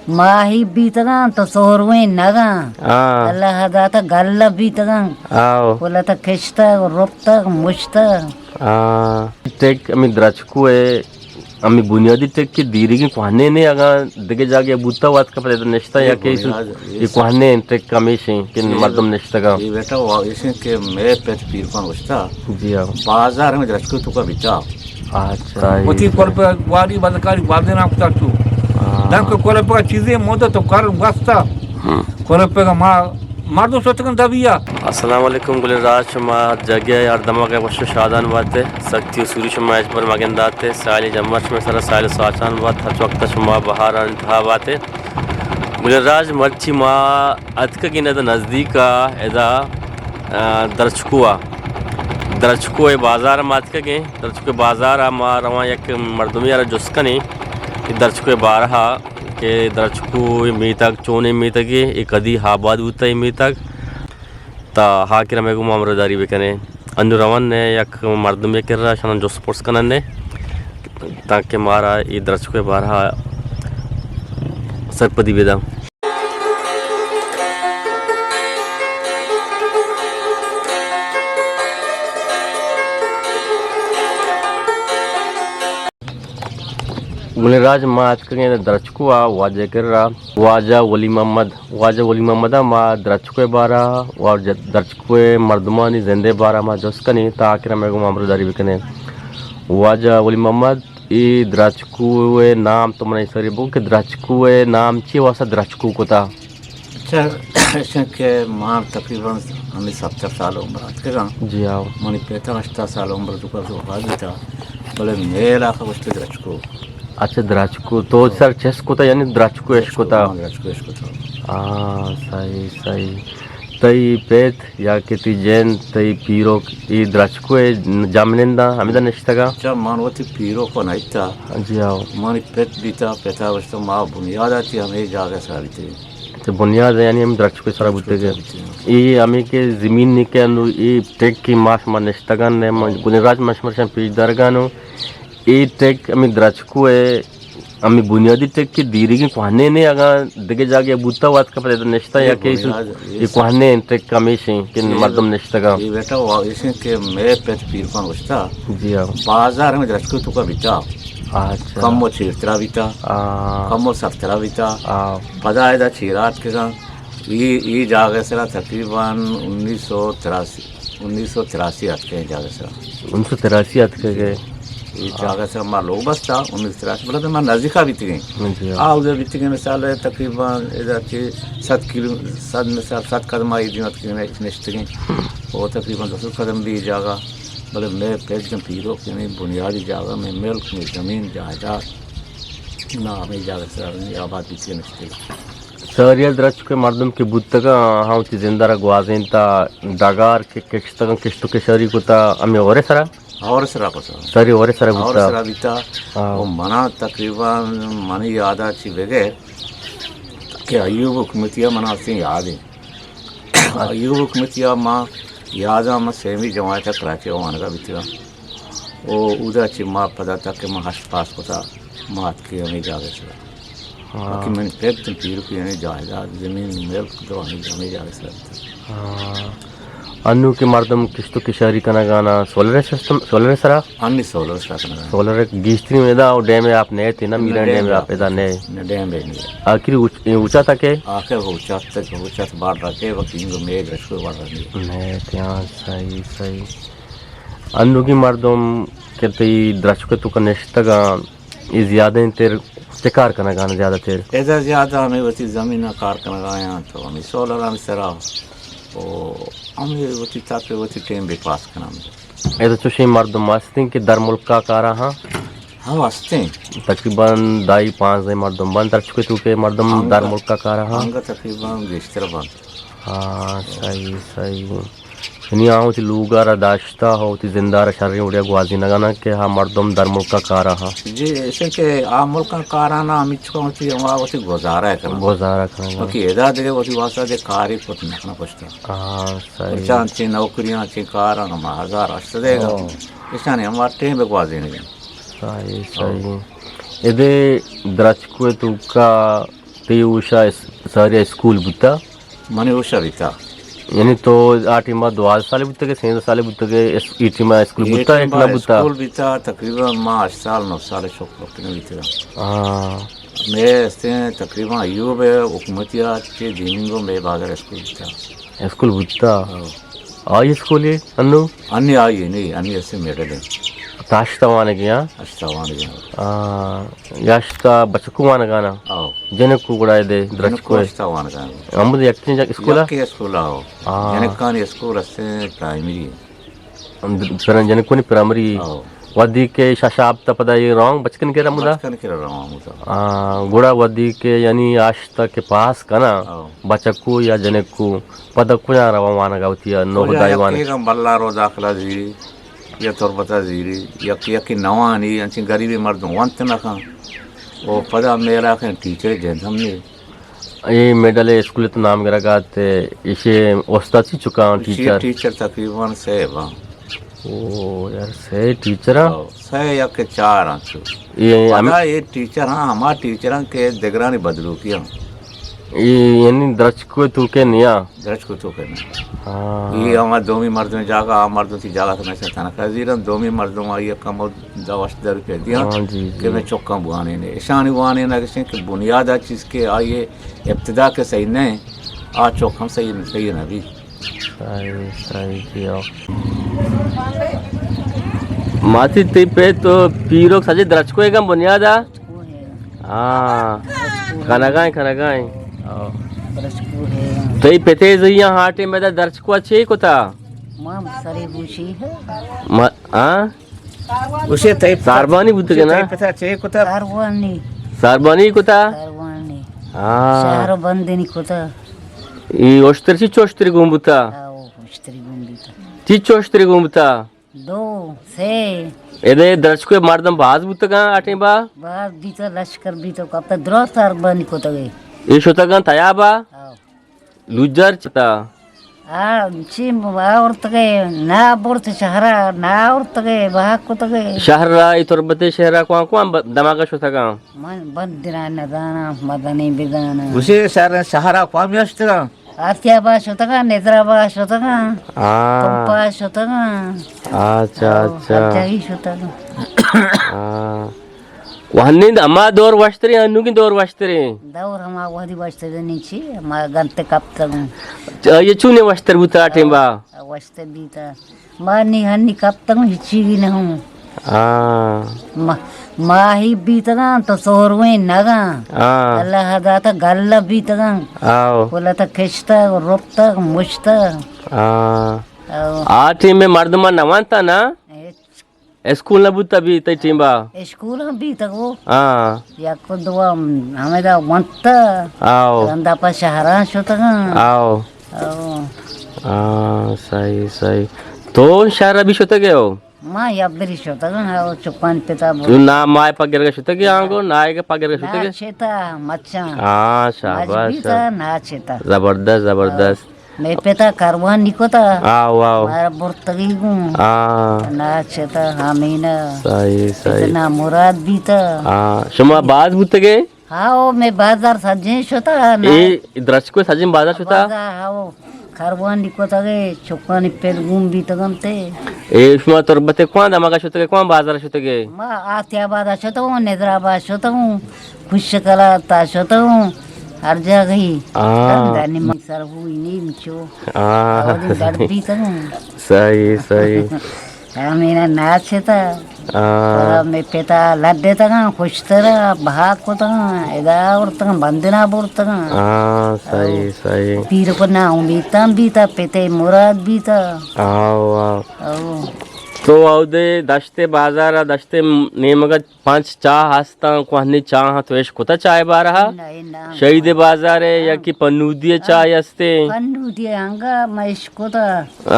ماہی بیتگاں تو سہرویں نگاں۔ ہاں۔ اللہ داتا گلہ بیتگاں۔ آو۔ کلتا کشتگ، رپتگ، مشتگ۔ ہاں۔ ٹک ہمیں درچکو ہے، ہمیں بنیادی ٹک کہ دیریگیں کوہنیں نے، اگاں دگہ جاگہ بوتا وت کپت نشتہ یا اے کہ بنیاد، اے اے کوہنیں ٹک ہمیشیں کہ اے مردم نشتگاں۔ اے بیٹا وا-، ایشیں کہ مئے پت پیرکان گوشتا۔ جی ہاں۔ بازار ہمیں درچکو تو کا بیتا۔ اچھا، وتی اے کلپ گواری بدکاری گوازینا کتا تو۔ ہاں۔ دنک کلپ چیزیں مدت تو کر گوستا۔ ہاں۔ کلپ ما مردم شتگن دبیا۔ السلام علیکم گلیں راج، شما جگہ ہر دماغ وش و شادان باتے۔ سختی و سوری شما اچ پر مگنداتے۔ سالی جمر شما سر سال ساچان بات۔ ہر وقت شما بہار انتہا باتے۔ گلیں راج، مرچی ما اتکگیں ادا نزدیک ءَ ادا، آ، درچکو ءَ، درچکو ءِ بازار ءَ ما اتکگیں۔ درچکو ءِ بازار ءَ ما رواں یک مردمے ءَ را جست کنیں کہ درچکو ءِ بارہ ءَ کہ درچکو ءِ میتگ چونیں میتگے، اے کدی آباد بوتہ اے میتگ، تا آخر ءَ مئے گوما ہمراہداری بکنیں۔ انو روان نے یک مردمے کرا شناں جست پرس کنن نے، تاکہ مارا اے درچکو ءِ بارہ ءَ سرپدی بداں۔ گلیں راج، ما اتکگیں درچکو ءَ واجہ کرا، واجہ ولی محمد، واجہ ولی محمد ءَ ما درچکو ءِ بارہ ءَ، واجہ درچکو ءِ مردمانی زند ءِ بارہ ءَ ما جست کنیں، تا آخر ءَ مئے گوما ہمراہداری بکنیں۔ واجہ ولی محمد، اے درچکو ءِ نام تو من ءَ سری بگو کہ درچکو ءِ نام چی واسطہ درچکو کتا؟ اچھا، ایشاں کہ ما تقریباً ہمیں ستر سال عمر اتکگاں۔ جی ہاں۔ منی پت ءَ ہشتاد سال عمر تو کر وفات بیتا، بلے مئے علاقہ گوشتے درچکو۔ اچھا، درچکو۔ تو سر چست کتا یعنی درچکو اش کتا؟ ہاں، درچکو اش کتا۔ ہاں، صحیح، صحیح۔ تئی پت یا کہ تئی جند، تئی پیروک، اے درچکو ءِ جاہ مننداں ہمیدا نشتگاں؟ اچھا، من وتی پیروک ءَ نہ دیتا۔ جی ہاں۔ منی پت بیتا، پت ءَ گوشتا ما بنیاد ءَ چہ ہمے جاگہ ءَ سرا بیتگیں۔ تو بنیاد یعنی ہم درچکو ءِ سرا بوتگ۔ اے ہمے کہ زمین نی کہ انو اے ٹک کہ ما شما نشتگاں نے، من گلیں راج ما شما شان پیش دارگاں نو۔ اے ٹک ہمے درچکو ءِ ہمے بنیادی ٹک کہ دیریگیں کوہنیں نے، اگاں دگہ جاگہ بوتا وت کپت ادا نشتہ یا اے کہ بنیاد، اے کوہنیں ٹک ہمیشیں کہ اے مردم نشتگاں۔ اے بیٹا وا-، ایشیں کہ مئے پت پیرکان گوشتا۔ جی ہاں۔ بازار ہمیں درچکو تو کا بیتا۔ اچھا۔ کم و چیرترا بیتا۔ ہاں۔ کم و سرترا بیتا۔ ہاں۔ پدا ادا چیرات کساں۔ اے، اے جاگہ سرا تقریباً انیس سو تراسی، انیس سو تراسی اتکیں جاگہ سرا۔ انیس سو تراسی اتکگے۔ اے جاگہ سرا ما لوگ بستا، انیس سو تراسی، بلے ما نزدیکا بیتگیں۔ جی ہاں۔ آ، اودا بیتگیں مثال تقریباً ادا چہ صد کلو، صد مثال صد قدم آئی دیم اتکگیں نشتگیں۔ او تقریباً دو سو قدم بی جاگہ، بلے مئے پت جن پیروک یعنی بنیادی جاگہ مئے ملک، مئے زمین جائیداد، نا ہمیں جاگہ سرا آباد بیتگیں نشتگیں۔ ساری ءَ درچک ءِ مردم کہ بوتگاں، آہاں وتی زند ءَ را گوازینتا، ڈگار کہ کشتگاں، کشت و کشاری کتا، ہمے ہور ءِ سرا؟ ہور ءِ سرا کتا۔ ساری ہور ءِ سرا ہور ءِ بوتا۔ سرا بیتا۔ ہاں۔ و منا تقریباً منی یاد ءَ چی بگر کہ ایوب حکمتی ءَ منا ہستیں یاد ایں۔ ایوب حکمتی ءَ ما یاد ءَ ما سیمی جماعت ءَ کراچی ءَ وانگا بیتگاں۔ و اودا چہ ما پدا تک کہ ما ہشت پاس کتا، ما اتکیں ہمے جاگہ سرا۔ ہاں۔ باقی منی پت پیرکی یعنی جائیداد، زمین، ملک، درو ہمے، ہمے جاگہ سرا بیتا۔ ہاں۔ انو کہ مردم کشت و کشاری کنگانا، سولر سسٹم، سولر سرا؟ انی سولر سرا کنگانا۔ سولر گیشتری ادا او ڈیم آپ نئے تھے نا، نہ، میران ڈیم آپ ادا نئے۔ نہ، ڈیم بھی نہیں۔ آخری اوچ-، اوچا تک ہے؟ آخر اوچا تک، اوچا تک بارڈر کے، وقت انگو میگ رشکو بارڈر نہیں۔ نئے تھے، ہاں، صحیح، صحیح۔ انوگیں مردم کہ تئی درچک ءِ توکا نشتگاں، اے زیادہ تر چہ کار کنگاں زیادہ تر؟ ادا زیادہ ہمے وتی زمین ءَ کار کنگایاں تو ہمے سولر ہمے سرا، او ہمے وتی تاکہ وتی ٹیم بہ پاس کناں۔ ادا چوشیں مردم ہستیں کہ در ملکا کارا ہاں؟ ہاں ہستیں۔ تقریباً دائی پانزدہ مردم بند درچک ءِ توکا مردم انگا، در ملکا کارا ہاں؟ انگا تقریباً گیشتر بند۔ ہاں، صحیح، صحیح۔ یعنی آ وتی لوگ ءَ را داشتہ، وتی زند ءَ را شریں وڑے ءَ گوازینگ ءَ نہ کہ ہا مردم در ملک ءَ کار ءَ ہاں۔ جی، ایشی کہ آ ملک ءَ کار ءَ نہ، ہمیچکا وتی ہما وتی گزارہ ءَ کناں۔ گزارہ کناں۔ باقی ادا دگہ وتی واسطہ دگہ کارے کت نہ کناں پشت ءَ۔ ہاں، صحیح۔ چاں چی نوکریاں، چی کاراں، ہما ہزار ہشت سد ءَ۔ ہاں۔ ایشانی ہما ٹیم ءَ گوازینگ ءَ۔ صحیح، صحیح۔ ادے درچکو ءِ توکا تئی ہوشا اس-، ساری اسکول بوتا؟ منی ہوشا بیتا۔ یعنی تو آ ٹیما دوازدہ سال بوتگے، سیزدہ سال بوتگے، اس-، ای ٹیما اسکول بوتا، یک نہ بوتا؟ اسکول بیتا، تقریباً ما ہشت سال، نو سال شوق وقت نہ بیتا۔ ہاں۔ میں استیں تقریباً ایوب حکومتی آ چے دیمینگو میں بازار اسکول بیتا۔ اسکول بوتا؟ ہاں۔ آئی اسکول ہے انو؟ انی آئی نہیں، انی اسے میڈل ہے۔ تاشتا وانگی، ہاں؟ اشتا وانگی، ہاں۔ آ، یاشتا بچکو وانگانا؟ آؤ۔ جنکو گڑا دے، جنکو درچکو ہے۔ اشتا وانگانا۔ ہم دے یکی جا اسکول ہے؟ یکی اسکول آؤ۔ آ۔ جنکانی اسکول اسے پرائمری ہے۔ ہم دے پرن-، جنکونی پرائمری۔ آؤ۔ ودی کے شاشاب تا پدا یہ رونگ بچکن کے رمدا؟ بچکن کے رونگ ہمودا۔ آ، گڑا ودی کے یعنی آشتا کے پاس کنا، آؤ۔ بچکو یا جنکو، پدا کجا رواں وانگا وتی نوک دائی وانگ؟ یکے گم بلارو داخلہ زیری، یا تربتا زیری، یک، یکی نوانی، انچیں غریبی مردم وانت نہ کن۔ او پدا میرا کن ٹیچر جند ہم نہیں۔ اے مڈل اسکول تو نام گرگا تے، ایشی استاد چی چکا ٹیچر؟ ٹیچر تقریباً سے با۔ او یار، سے ٹیچر ہاں؟ او، سے یا کہ چار ہاں چو۔ یہ ہم پدا یہ ٹیچر ہاں، ہما ٹیچر ہاں کہ دگرانی بدلو کیا۔ یہ یعنی درچکو تو کے نیا؟ درچکو تو کے نیا۔ ہاں۔ یہ ہما دومی مردم جاگا، آ مردم تی جاگا تو میں سے تنخواہ زیرن، دومی مردم آئی کم و دوشت در روپیہ دیا ہاں، جی، کہ جی۔ میں چکاں بوانے نے۔ اشانی وانے نہ کسیں کہ بنیاد آ چیز کے آئیے ابتدا کے صحیح نہیں، آ چوک ہم صحیح، صحیح نہ بھی۔ صحیح، صحیح کیا۔ ماتی تی پہ تو پیروک سجے درچکو ہے گم بنیاد آ؟ ہاں۔ کنگائیں، کنگائیں۔ ہاں۔ تئی پتے زیاں ہاٹے میں دا درچکو چے کتا؟ ماں سرے بوشی ہے۔ ما-، ہاں؟ اسے تئی پت-، ساربانی بوتگ اسے نا؟ تئی پتا چے کتا؟ ساربانی۔ ساربانی کتا؟ ساربانی۔ ہاں۔ شہر بندنی کتا۔ ای اشتر چی چوشتری گون بوتا؟ ہاں، او اشتری گون بوتا۔ چی چوشتری گون بوتا؟ دو، سے۔ ادے درچکو مردم باز بوتگاں اٹیں با؟ باز بیتا، لشکر بیتا، کپتا درو ساربانی کتگے۔ ای شتگاں تیابا؟ ہاں۔ لوجار چتا؟ آ، چی آورتگے، نہ برت شہرا، نہ آورتگے، بہا کتگے۔ شہرا، ای تربتے شہرا کوان کوان ب-، دماغ شتگاں؟ من بند دینا ندانا، مدنی بدانا۔ گوشے شہر، شہرا کوان میاشتگاں؟ آسیا با شتگاں، ندرا با شتگاں، ہاں۔ تمپا شتگاں۔ اچھا، او، اچھا۔ ہر جاگی شتگاں۔ ہاں۔ وہنند ہما دور وشتریں، انوگیں دور وشتریں؟ دور ہما وہدی وشتریں چی، ہما گنت کپتگ۔ چ-، یہ چونے وشتر بوتا آ ٹیم با؟ وشتر بیتا۔ ما نی ہنی کپتگ، ہچی بھی نہ ہوں۔ ہاں۔ ما-، ماہی بیتگاں تو سہرویں نگاں۔ ہاں۔ اللہ داتا گلہ بیتگاں۔ آؤ۔ کلتا کشتگ، رپتگ، مشتگ۔ ہاں۔ آؤ۔ آ ٹیم میں مردمان نہ وانتا نا؟ ہچ۔ اسکول نہ بوتا بھی تئی ٹیم با؟ اسکول ہم بیتگ او۔ ہاں۔ یک دو ہم ہمیں دا ونت۔ آؤ۔ رندا پا شہران شتگاں۔ آؤ۔ آؤ۔ ہاں، صحیح، صحیح۔ تو شہر بھی شتگے ہو؟ ما یبری شتگاں، آؤ، چکان پتا بو۔ تو نا مائے پگرگا شتگے آنگو، نائے کے پگرگا شتگے؟ نا چتا، مچاں۔ ہاں، شاباش۔ مچ بیتا، نا چتا۔ زبردست، زبردست۔ مئے پتا کاروان نکتا۔ آؤ، آؤ۔ مارا برتگی گوں۔ آ۔ ناچتا ہمینا۔ صحیح، صحیح۔ اتنا مراد بیتا۔ آ، شما باز بوتگے؟ ہاؤ، مئے بازار سجیں شتا، نا۔ اے درچکو سجیں بازار شتا؟ بازار، ہاؤ۔ کاروان نکتگے، چکانی پل گون بیتگنتے۔ اے شما تربتے کوان دمگا شتگے، کوان بازار شتگے؟ ما آتیا بازار شتگوں، ندرا باز شتگوں۔ خوش کلا تا شتوں، ہر جاگہی۔ آ۔ تندانی من سر ہوئی نیم چو۔ آ۔ اودی درد بیتگوں۔ صحیح، صحیح۔ ہمینا ناچتا۔ آ۔ پدا میں پتا لڈتگاں، خوشترا بہا کتگاں، ادا آورتگاں، بندنا برتگاں۔ آ، صحیح، او۔ صحیح۔ پیر کو نا امیتاں بیتا، پتے مراد بیتا۔ آ، واہ۔ او۔ تو اودے دشتے بازارا، دشتے نیمگا پنچ چاہ ہستاں، کوہنی چاہ تو اش کتا چاہ بارہا؟ نہ، نہ۔ شہید بازار ہے یا کہ پنودی چاہ ہستے؟ پنودی انگا ما اش کتا۔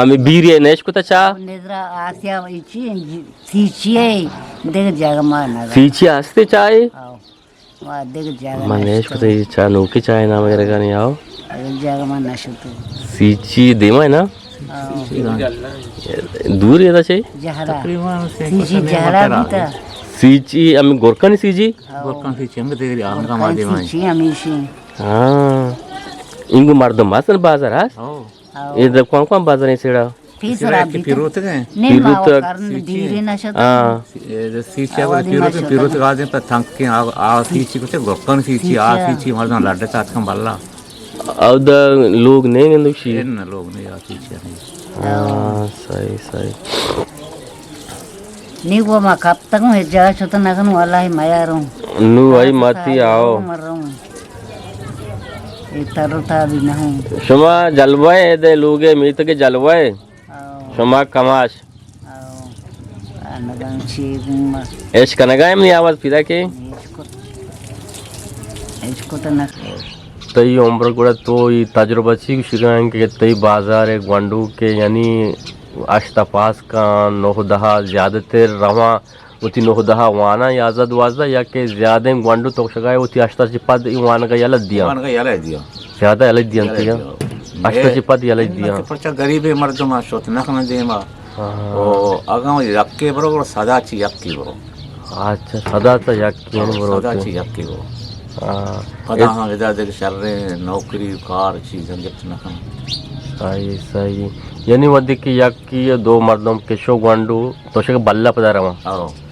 ہمیں بیری ہے، نہ اش کتا چاہ؟ نظرا آسیا ایچی، سیچی ہے، دیکھ جاگا ما نہ۔ سیچی ہستے چاہ؟ آؤ۔ ما دیکھ جاگا من نہ اش کتا، یہ چاہ نوکی چاہ نام گرگا نہیں آؤ۔ دیکھ جاگا ما نہ شتو۔ سیچی دیما ہے نا؟ ہاں۔ دور ہے دا چاہیے؟ جہرا۔ تقریباً سے سیچی جہرا بیتا۔ سیچی، ہمیں گرکانی سیچی؟ ہاں۔ گرکانی سیچی، ہم دیگری آنگا ما دیوائیں۔ سیچی ہمیشی۔ ہاں۔ انگو مردم ہستن بازار ہست؟ ہاں۔ ہاں۔ اے در کون کون بازاریں سیڑا؟ پیسرا پیروتک ہیں۔ نیم پیروتک۔ کرن سیچی۔ دیرے نشد۔ ہاں۔ اے سیچی آ پیروتک، پیروتک آدم پر تنکیں آ، آ سیچی کتے گرکانی سیچی، آ سیچی۔ سیچی مردم لڈتا اتکن بلا۔ او دا لوگ نہیں گندوشی؟ ان لوگ نہیں آتی چیئے۔ ہاں، صحیح، صحیح۔ نی گو ما کپتگوں، ہچ جگہ شت نہ کنوں، اللہ میاروں۔ نو آئی ماتی آؤ۔ مروں۔ اے تر تا بھی نہ ہوں۔ شما جلوہ ہے دے لوگے میتگ جلوہ ہے۔ آؤ۔ شما کماش۔ آؤ۔ آ نگاں چی گوں ما۔ اش کنگا ہم نی آواز پیدا کے؟ اش کو، اش کو تو نہ۔ تئی عمر گڑا تو ای تجربہ چی گوشگا ہیں کہ تئی بازار گونڈو کے یعنی اشتا پاس کن، نو دہا زیادہ تر رواں، وتی نو دہا وانا یازدہ دوازدہ یا کہ زیادہ گونڈو تو شگائے وتی اشتا چی پد ای وانگا یلہ دیا؟ وانگا یلہ دیا۔ زیادہ یلہ دیا یلہ انتیا؟ دیا۔ اشتا چی پد یلہ دیا؟ پرچا غریب مردم شوت نہ کنن دیما۔ ہاں۔ او اگاں یکے برو، برو، سدا چی یکی برو۔ اچھا، سدا تا یکی ہم برو سدا تے۔ چی یکی برو۔ ہاں۔ پدا ہم ادا دیگہ شریں نوکری کار چیزاں گپت نہ کناں۔ صحیح، صحیح۔ یعنی ودی کہ یکی یا دو مردم کشو گونڈو تو شک بلہ پدا رواں۔ ہاں۔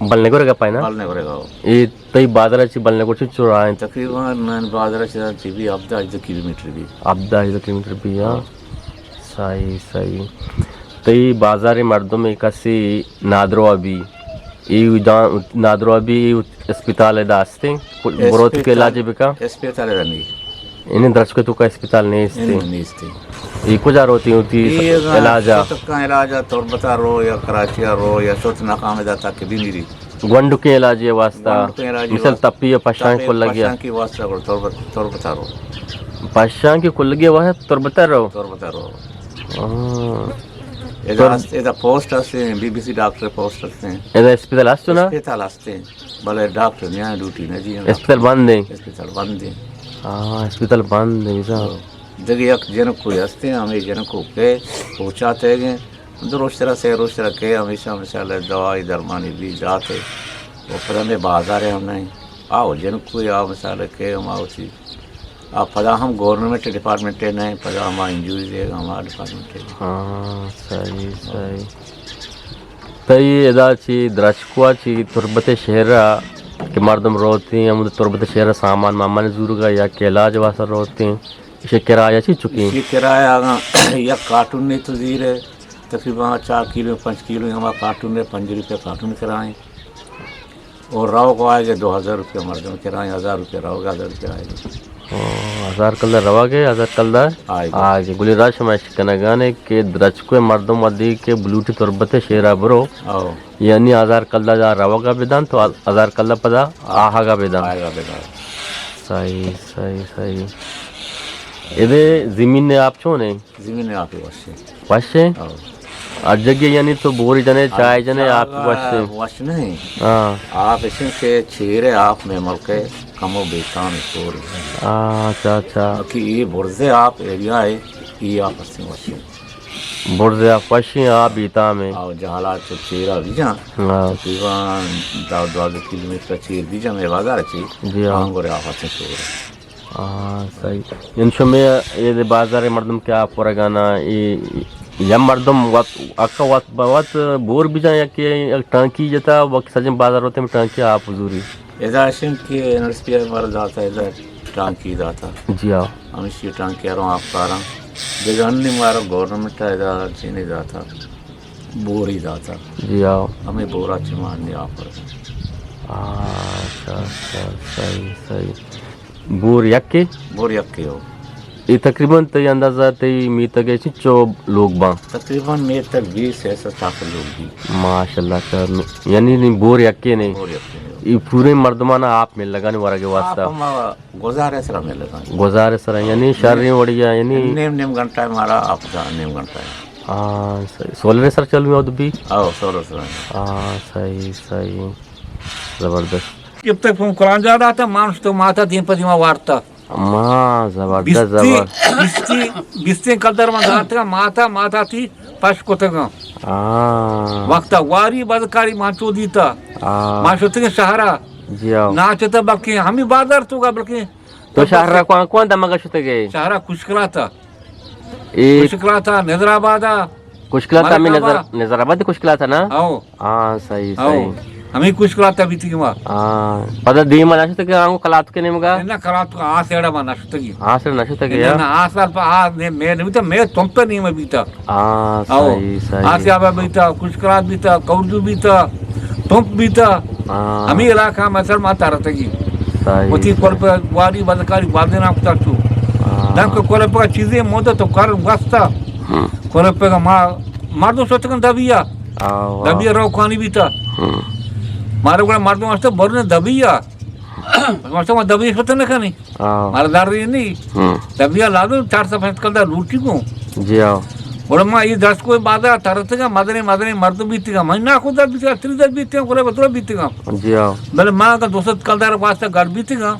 بل نگورے گا پائنا؟ بل نگورے گا۔ اے تئی بازار چی بل نگور چی چورا ہیں؟ تقریباً من بازار چی، چی بھی ہبدہ ہژدہ کلومیٹر بھی۔ ہبدہ ہژدہ کلومیٹر بھی، ہاں۔ ہاں۔ صحیح، صحیح۔ تئی بازار مردم کسی نادروا بی، ای دان-، نادروا بی، ای اسپتال داستیں، بروت کے علاج بکا؟ اسپتال دا نہیں۔ انہیں درچکے تو کا اسپتال نیستی؟ انہیں نیستی۔ ای کجا روتی ہوتی علاجا؟ شتکاں علاجا تربتا رو یا کراچیا رو یا شوت ناکام دا تک بھی میری۔ گونڈکیں علاج ءِ واسطہ؟ گونڈکیں علاج ءِ مثال واسطہ۔ تپی ءُ پشانک تپی کلگی ءَ؟ پشانکی واسطہ گڑا تربت-، تربتا رو۔ پشانکی کلگی ءِ واسطہ تربتا رو؟ تربتا رو۔ ہاں۔ ادا تر- است، ادا پوسٹ است، بی بی سی ڈاکٹر پوسٹ است۔ ادا اسپتال است نا؟ اسپتال است، بلے ڈاکٹر نیاں ڈیوٹی نہ جی۔ اسپتال بند ہے؟ اسپتال بند ہے۔ ہاں، اسپتال بند ہے، ایسا۔ ہاں۔ دگہ یک جنکو ہستیں، ہمے جنکو کہ پوچاتے گئے، دو روچ ترا، سے روچ ترا کہ ہمیشہ مثال دوائی درمانی بھی جاتے۔ و پدا ہمے بازار ہم نہیں۔ آؤ جنکو یا مثال کہ ہما ہوتی۔ آ پدا ہم گورنمنٹ ڈپارٹمنٹ نہیں، پدا ہما انجوری دے، ہما ڈپارٹمنٹ ہے۔ ہاں، صحیح، صحیح۔ تئی ادا چی درچکوا چی تربت شہر ءَ کہ مردم روتی، ہم تربت شہر ءَ سامان مامان زورگا یا کہ علاج واسطہ روتی؟ ایشی کرایہ چی چکی؟ ایشی کرایہ اگاں یک کارٹون نے تو زیرے، تقریباً چار کلو، پنچ کلو ہما کارٹون نے، پنج روپے کارٹون کرائیں۔ اور روگ آئے گے دو ہزار روپے مردم کرائیں، ہزار روپے روگ، ہزار روپے آئے گے۔ او، ہزار کلدار روگ ءَ، ہزار کلدار آئے گے۔ آئے گے۔ گلی راج شما اش کنگانے کہ درچکو مردم ودی کہ بلوٹی تربت شہر ءَ برو۔ او۔ یعنی ہزار کلدار روگ ءَ بدن تو ہزار کلدار پدا آہگ ءَ بدن۔ آہگ ءَ بدن۔ صحیح، صحیح، صحیح۔ ادے زمین نے آپ چون ہے؟ زمین آپ وش ہے۔ وش ہے؟ ہاں۔ ہر جگہ یعنی تو بوری جنے، چائے جنے، آپ وش ہے؟ وش نہیں۔ ہاں۔ آپ ایسے کہ چیرے آپ میں ملک ہے، کمو بیتام ہے، سور ہے۔ ہاں، اچھا، اچھا۔ کہ یہ برزے آپ ایریا ہے، یہ آپ ہستے وش ہے۔ برز ءَ خوشیں آ بیتام ءَ۔ آ جہلا چو چیرا بیجاں۔ ہاں۔ تقریباً دہ دوازدہ کلومیٹر چیر بیجاں، مئے بازار چی۔ جی ہاں۔ آنگور آفت چور۔ ہاں، صحیح۔ یعنی شمے اے بازار مردم کہ آپ ورگانا، اے یا مردم وت، اکا وت، وت بور بیجاں یا کہ یک ٹانکی جتا، وقت سجن بازار ہوتے میں ٹانکی آپ زوری۔ ادا اشیں کہ این ایس پی ءَ مارا داتا، ادا ٹانکی داتا۔ جی ہاں۔ ہمیشی ٹانکی ءَ رو آپ کاراں۔ دگہ انی مارا گورنمنٹ ءَ ادا چینی داتا۔ بوری داتا۔ جی ہاں۔ ہمیں بورا چہ ما انی آپ کاراں۔ آ، اچھا، اچھا، صحیح، صحیح۔ بور یکے؟ بور یکے ہو۔ اے تقریباً تئی اندازہ تئی میتگ ءَ چنچو لوگ باں؟ تقریباً میتگ بیست سے سو چاکر لوگ بی۔ ماشاءاللہ، یعنی نی بور یکے نے؟ بور یکے نے۔ اے پورے مردمانا آپ ملگانی ورگ واسطہ؟ آپ ہما گزارے سرا ملگانی۔ گزارے سرا، یعنی شریں وڑیا، یعنی نیم نیم گھنٹہ مارا آپ دا، نیم گھنٹہ۔ ہاں، صحیح۔ سولر سر چلو ہے ادبی؟ آؤ، سولر سر۔ ہاں، صحیح، صحیح۔ زبردست۔ جب تک فون قرآن جا رہا تھا، مانس تو ماتا دیم پہ دیما وارتا۔ ما زبردست، بیستی، زبر۔ بیستی، بیستیں کلدر من داتگا، ماتا، ماتا تی پش کتگا۔ ہاں۔ وقتا واری بدکاری مانچو دیتا۔ آ۔ ما شتگیں شہرا۔ جی ہاؤ۔ ناچتا بلکیں ہمیں بازار توکا بلکیں۔ تو شہرا کون، کون دمگا شتگے؟ شہرا کشکلاتا۔ اے کشکلاتا، نظر آبادا۔ کشکلاتا ہمیں مراد نظر، آباد۔ نظر آباد کشکلاتا نا؟ ہاؤ۔ ہاں، صحیح، ہاؤ۔ صحیح۔ ہمیں کشکلاتا بیتگی ما۔ ہاں۔ پدا دیما نہ شتگے آنگو کلات کے نیمگا؟ نہ، کلات کو آ سیڑا ما نہ شتگی۔ آ سیڑا نہ شتگے، نہ، ہاں؟ نہ، آ سال پہ آ نے، میں نہ بیتا، میں تمپ نیمے بیتا۔ آ، ہاؤ۔ صحیح، صحیح۔ آ سیابا بیتا، کشکلات بیتا، کورجو بیتا، تمپ بیتا۔ ہاں۔ ہمیں علاقہ میں سر ما ترتگی۔ صحیح، وتی صحیح۔ کل پہ واری بدکاری گوازینا کتا تو۔ ہاں۔ دم کو کل پہ چیزیں مودا تو کر واسطہ۔ ہاں۔ کل پہ ما مردم شتگن دبیا۔ آ، واہ۔ دبیا روکانی بیتا۔ ہاں۔ مارے گڑا مردم واسطہ برنے دبیا۔ واسطہ ما دبیا شت نہ کنی۔ آ۔ مارا داری نہیں۔ ہاں۔ دبیا لازم چار سو پنچ کلدار لوٹی کو۔ جی ہاؤ۔ گڑا ما یہ دست کو بازار ترتگا، مدنی مدنی مردم بیتگا۔ من نا خود بیتگا، تری در بیتگا، گڑا بترا بیتگا۔ جی ہاؤ۔ بلے ما اگر دو سد کلدار واسطہ گڑ بیتگا،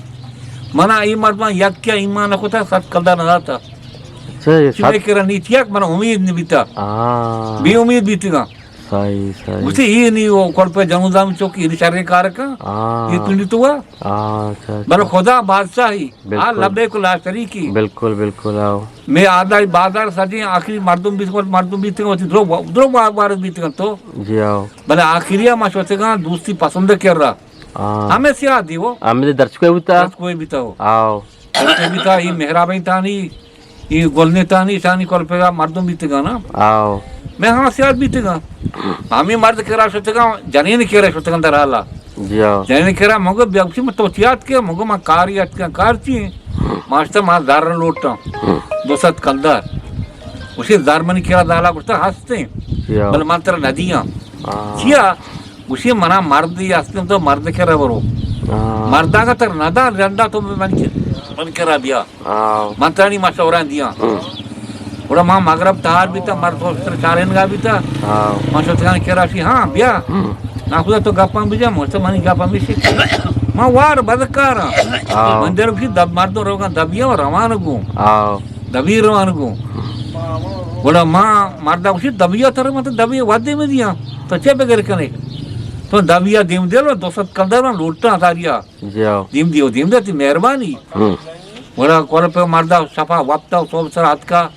منا یہ مردم یک کیا ایمان نہ کتا، سد کلدار نہ داتا۔ اچھا، یہ چی سد میں کرا نیت یک، منا امید نہیں بیتا۔ ہاں۔ بے امید بیتگا۔ صحیح، صحیح۔ گوشتی، اے نی او کل پہ جنو دام چوکی، اے نی شریں کار کن۔ ہاں۔ اے پنڈی تو وا۔ ہاں، اچھا، اچھا۔ بلے خدا بادشاہی۔ بالکل۔ آ لبیک لا شریکی۔ بالکل، بالکل، آؤ۔ میں آدھا بازار سجیں آخری مردم بیت، مردم بیت، وتی درو، درو وارد بیت تو۔ جی، آؤ۔ بلے آخری ما شوتگاں دوستی پسند کر رہا۔ ہاں۔ ہمیں سیاہ دیو۔ ہمیں درچکوئے بوتا۔ درچکوئے بیتا ہو۔ آؤ۔ درچکوئے بیتا، یہ محرابیں تانی۔ اے گلنتانی شانی کل پہ مردم بیتگاں نا۔ آؤ۔ میں ہاں سیاد بیتگاں۔ ہمیں مرد کرا شتگاں، جنین کرا شتگاں در حالا۔ جی آؤ۔ جنین کرا مگو بیا گوشی من تو چیات کے، مگو من کاری اتکاں، کار چی؟ ماشتا ما زر لوٹاں۔ دو سد کلدار۔ گوشی زر منی کرا دالا گوشتا ہستیں۔ جی آؤ۔ بل من ترا ندیاں۔ آؤ۔ چیا؟ گوشی، منا مردی است، تو مرد کرا برو۔ ہاں۔ مردا کا تر ندا، رندا تو من کے، من کرا بیا۔ ہاں۔ من تانی مشورہ دیاں۔ ہم۔ گڑا ما مغرب تہار بیتا، مرد تو سر چارینگا بیتا۔ ہاں۔ من شتگان کرا شی، ہاں، بیا۔ ہم۔ نا خدا تو گپاں بجا، من تو منی گپاں بشی۔ ما وار بدکاراں۔ ہاں۔ من در کی دب، مرد روگاں دبیا و روان گوں۔ ہاں۔ دبی روان گوں۔ گڑا ما مردا گوشی، دبیا تر مت دبی ودے میں دیاں۔ تو چے بگر کنے؟ تو دبیا دیم دے لو، دو سد کلدار لوٹاں داریا۔ جی آؤ۔ دیم دیو، دیم دے، تی مہربانی۔ ہم۔ گڑا کل پہ مردا شپا وپتا و صوب سر اتکا۔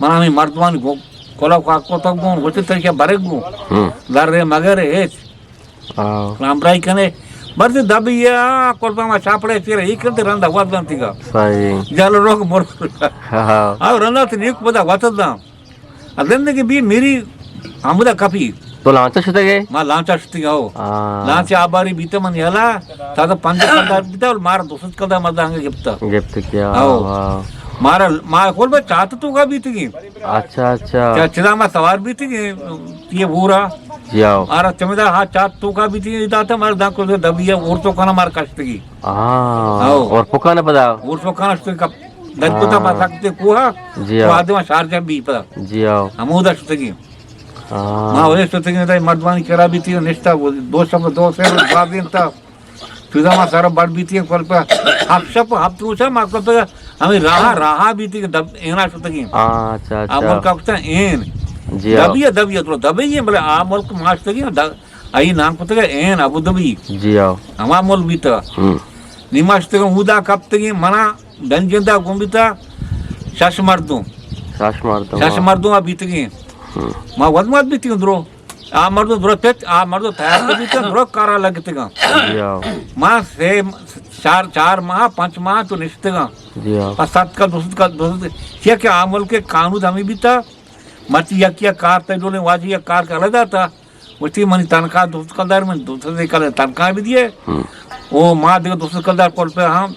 منا ہمیں مردمانی گو، کلا کا کو تو گون، گوشی ترکیا برگ گون۔ ہم۔ در رے مگر ہیچ۔ آؤ۔ رام برائی کنے، برز دبیا، کل پہ ما چاپڑے چیر، ایک کرتے رندا وات دنتی گا۔ صحیح۔ جال روک مر۔ ہاں۔ آؤ، رندا تے نیک بدا وات داں۔ ازندگی بی میری ہمودا کپی۔ تو لانچا شتگے؟ ما لانچا شتگا ہو۔ ہاں۔ لانچ آباری بیتا من یلا، تا تو پنج کلدار بیتا، اور مار دو سد کلدار مزا ہنگے گپتا۔ گپت کیا؟ آؤ۔ واہ۔ مارا، ما کل بہ چات تو کا بیتگی۔ اچھا، اچھا۔ چا-، چدا ما سوار بیتگی، یہ بورا۔ جی آؤ۔ آرا چمیدا ہا چات تو کا بیتگی، داتا مار دان کو دبیا اور تو کنا مار کشتگی۔ ہاں، آؤ۔ اور پکانا پدا؟ اور پکانا شتگی کپ، دل کو تا ہاں۔ پا سکتے کوہا، جی آؤ۔ آدم شارجہ بی پدا۔ جی آؤ۔ ہمودا شتگی۔ ہاں۔ ما وے شتگی تا مردمانی کرا بیتی نشتا، دو شب دو سے روز بعد دین تا۔ چودا ما سر بڑ بیتی کل پہ ہفت شپ ہفت روچا ما کل پہ ہمیں راہ، راہ بیتی کہ دب اینا شتگی۔ ہاں، اچھا، اچھا۔ آ ملک کتا این۔ جی، آؤ۔ دبی ہے، دبی ہے، تو دبی ہے، بلے آ ملک ما شتگی، د-، آئی نام کتا این ابو دبی۔ جی، آؤ۔ ہما ملک بیتا۔ ہم۔ نی ما شتگی اودا کپتگی منا دن جندا گون بیتا شش مردم۔ شش مردم، شش ہاں۔ مردم آ بیتگی۔ ہم۔ ما ود مات بیتی درو۔ آ مردم درو پت، آ مردم تیار تو بیتن، درو کارا لگتگاں۔ جی ہاں۔ ما سے، چار، چار ماہ، پنچ ماہ تو نشتگاں۔ جی ہاں۔ پس ست کا، دو ست کا، دو ست کا، چیا کہ آ ملک قانون ہمیں بیتا، مرچی یکی یک کار تے ڈولیں واجی یک کار کا لدا تا، وتی منی تنخواہ دو ست کلدار، من دو ست کلدار تنخواہ بھی دیے۔ ہم۔ او ما دیگه دو ست کلدار کول پہ ہم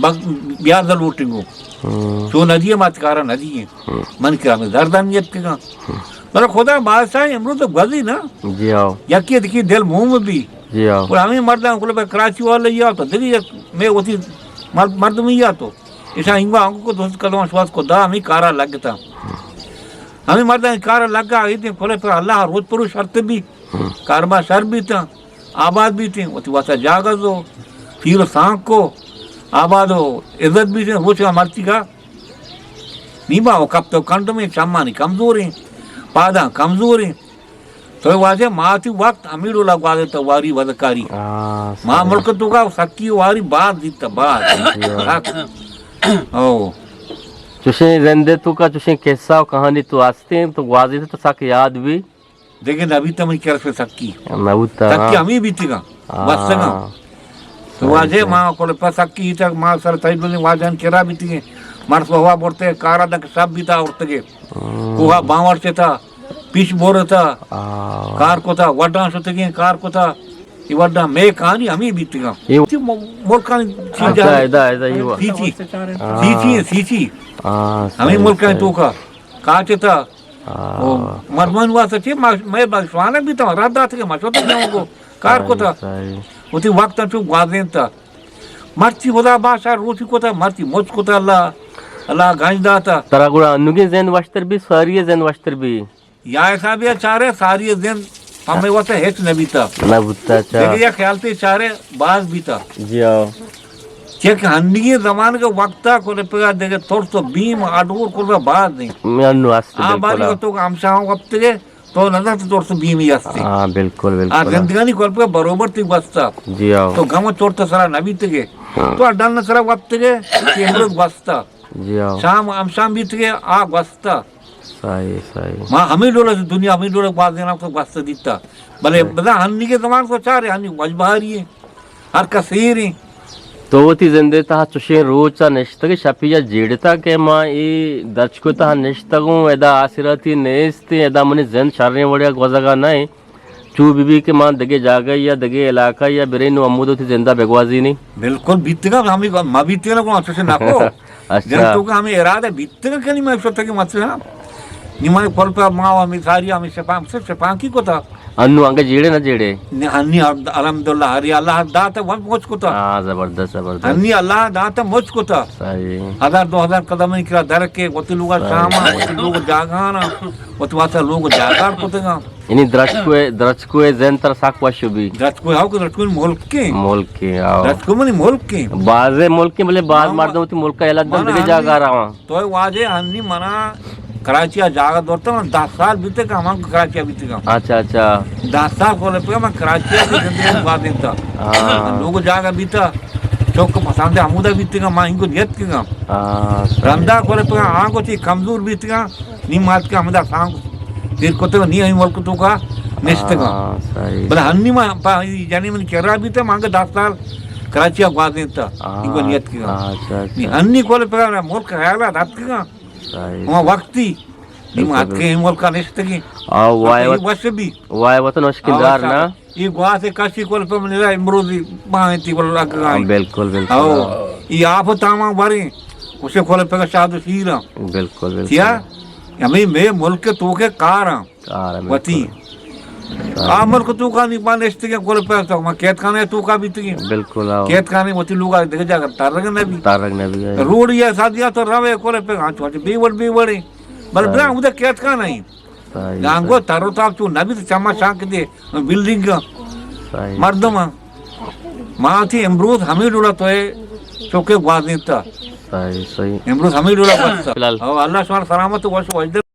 بگ-، بیاض لوٹنگو۔ ہم۔ چو ندیے ما تکارا ندیے۔ ہم۔ من کرا میں زردان نیت کگا۔ ہم۔ بلے خدا بادشاہ امروز تو گوزی نا۔ جی ہاؤ۔ یکی دکی دل موم بھی۔ جی ہاؤ۔ اور ہمیں مردان کول پہ کراچی والے یا تو دیگه یک میں وتی مرد-، مردمی یا تو۔ ایشاں اینگو آنگو کو دو ست کلدار شواز کو دا ہمیں کارا لگتا۔ ہمیں مردان کارا لگا، ایدیں کول پہ اللہ روز پرو شرط بھی۔ ہم۔ کاربار شر بیتاں، آباد بیتیں، وتی واسا جاگہ زو، پیر و سانک کو، آباد و عزت بیتیں، روچگا مرچی کا نیما و کپت و کنڈمیں، چمانی کمزوریں، پاداں کمزوریں، تو واجہ ما تی وقت ہمیں ڈولا گوازینتا واری وزکاری۔ ہاں، ما صحیح۔ ملک تو کا سکی واری باز دیتا باز۔ جی ہاں۔ سک۔ او۔ چوشیں زندے تو کا چوشیں قصہ و کہانی تو ہستیں تو گوازینتا تو سک یاد بھی۔ دیکھیں نبی تو منی کرس سکی۔ نبوتا، سکی ہاں۔ ہمیں بیتگا۔ ہاں۔ بستگا۔ تو واجہ صحیح۔ ما کل پہ سکی تک ما سر تئی دنی واجہان کرا بیتگیں۔ مرس ہوا برتے کارا دک سب بیتا اورتگے۔ ہاں۔ کوہا باور چتا۔ پیش بورتا، آ۔ کار کتا، وڈاں شتگیں کار کتا، اے وڈاں مئے کہانی ہمیں بیتگاں۔ اے وتی م-، ملکانی چیز اچھا، جہان۔ ادا، ادا، اے وا۔ سیچی، ہاں۔ سیچی، سیچی۔ ہاں، ہمیں صحیح، ملکانی صحیح۔ توکا، کاچتا۔ ہاں۔ او، مردمان واسطہ چی، ما، مئے بلشوانک بیتا، رد دات کہ مشوت جاؤں کو، کار صحیح، کتا۔ صحیح۔ وتی وقت چو گوازینتا۔ مرچی خدا باشا روچی کتا، مرچی مچ کتا اللہ، اللہ گنج داتا۔ ترا گڑا انوگیں زند وشتر بی، ساری زند وشتر بی۔ یا حسابی چارے ساری زند ہمیں واسطہ ہچ نہ بیتا۔ نہ بوتا، اچھا۔ دیکھ، یہ خیال تے چارے باز بیتا۔ جی ہاں۔ چیک ہنی زمان کے وقتا کو پگا دیکھ ترس و بیم اڈور کو باز نہیں۔ میں انو ہستے آ، بالکل، باری ہاں۔ تو ہم شاہ وقت کے تو نظر تو ترس و بیم ہی ہستے۔ ہاں، بالکل، آ، بالکل۔ زندگانی کو پگا بروبر تی واسطہ۔ جی ہاں۔ تو گم و چورت سرا نہ بیتے گے۔ ہاں۔ تو ڈن سرا وقت کے، کہ امروز واسطہ۔ جی ہاں۔ شام، ہم شام بیتے گے، آ واسطہ۔ صحیح، صحیح۔ ما ہمیں ڈولا دنیا، ہمیں ڈولا گوازیناں تو گوستہ دیتا۔ بلے ہاں۔ بزاں ہنی کے زمان کو چارے، ہنی وجبہاری ہے۔ ہر کس ایر ہیں۔ تو وتی زندے تہا چشیں روچا نشتگ شپی یا جیڑتا کہ ما اے درچکو تہا نشتگوں، ادا آسراتی نیست، ادا منی زند شریں وڑیا گوزگا نہ۔ چو بہ بی کہ ما دگہ جاگہ یا دگہ علاقہ یا برین و ہمود وتی زندہ بگوازینی۔ بالکل بیتگا، ہمیں ما بیتگا نہ کو، چوشے نہ کو۔ اچھا۔ جن تو کہ ہمیں ارادہ بیتگا کنی ما شتگی مت ہاں۔ نی من کل پہ ما و ہمیں ساری ہمیں شپانک، صرف شپانکی کو تھا۔ انو انگا جیڑے نہ جیڑے؟ نی، انی الحمدللہ، ہری اللہ داتا ون پہنچ کو تھا۔ ہاں، زبردست، زبردست۔ انی اللہ داتا مچ کو تھا۔ صحیح۔ ہزار دو ہزار قدم کرا در کے، وتی لوگا صحیح۔ شام، وتی لوگ جاگانا، وتی واسطہ لوگ جاگار کو تھا۔ یعنی درچکوئے، درچکوئے زند ترا سک وش بی؟ درچکوئے ہاو کہ درچکوئے ملک کے۔ ملک کے، ہاو۔ درچکو منی ملک کے۔ بازے ملک کے، بلے باز ہاں، مردم وتی ملک کا یلہ دن منا دگہ ہنی، جاگہ رواں۔ تو واجہ ہنی منا کراچی آ جاگہ دورتا، من دہ سال بیتے کہ ہمان کراچی آ بیتے کہ۔ اچھا، اچھا۔ دہ سال کو لپے من کراچی آ زندگی گوازینتا۔ ہاں۔ لوگ جاگہ بیتا، چوک پسند ہمودا بیتے کہ، ما انگو نیت کے کہ۔ ہاں، صحیح۔ رندا کو لپے آنگو چی کمزور بیتے کہ، نی مات کہ ہمدا سانگ پیر کتگ، نی ہمے ملک توکا نشتگاں۔ ہاں، صحیح۔ بلے ہنی ما پا-، یعنی من کرا بیتہ، مانگا دہ سال کراچی ء گوازینتہ۔ ہاں، ای گو نیت کگاں۔ ہاں، اچھا، نی اچھا۔ ہنی کول پدا ملک خیال ء داتکگاں۔ صحیح، ہما صحیح۔ وقتی نی ما بالکل، اتکیں بالکل۔ ملک ء نشتگیں۔ آ، وائے وت-، وش بی۔ وائے وطن اشکندار نا۔ ای گواس کشی کول پہ من را امروزی باہیں تی کول لگ گائی۔ بالکل، بالکل۔ او، ای آپ تاما بریں، اسے کول پہ شاد و شیراں۔ بالکل، بالکل۔ کیا؟ ہمیں مے ملک توکے کاراں۔ کار ء وتی۔ بالکل۔ آ ملک توکا نی ما نشتگیں کل پہ تو ما قید خانہ توکا بیتگیں۔ بالکل، آؤ۔ قید خانہ وتی لوگا دگہ جاگہ ترگ نہ بی۔ ترگ نہ بی، آؤ۔ روڈ یا ساتھ یا تو روے کل پہ ہاں چوچ بے وڑ بے وڑے۔ بل صحیح۔ بلا ہمدا قید خانہ ہی۔ صحیح، گانگو صحیح۔ ترو تاپ چو نہ بی تو چما شانک دے بلڈنگ۔ صحیح۔ مردم۔ ما تھی امروز ہمیں ڈولا تو ہے چوکے گوازینتا۔ صحیح، صحیح۔ امروز ہمیں ڈولا گوازینتا۔ فی الحال۔ او اللہ شمار سلامت وش وجدے۔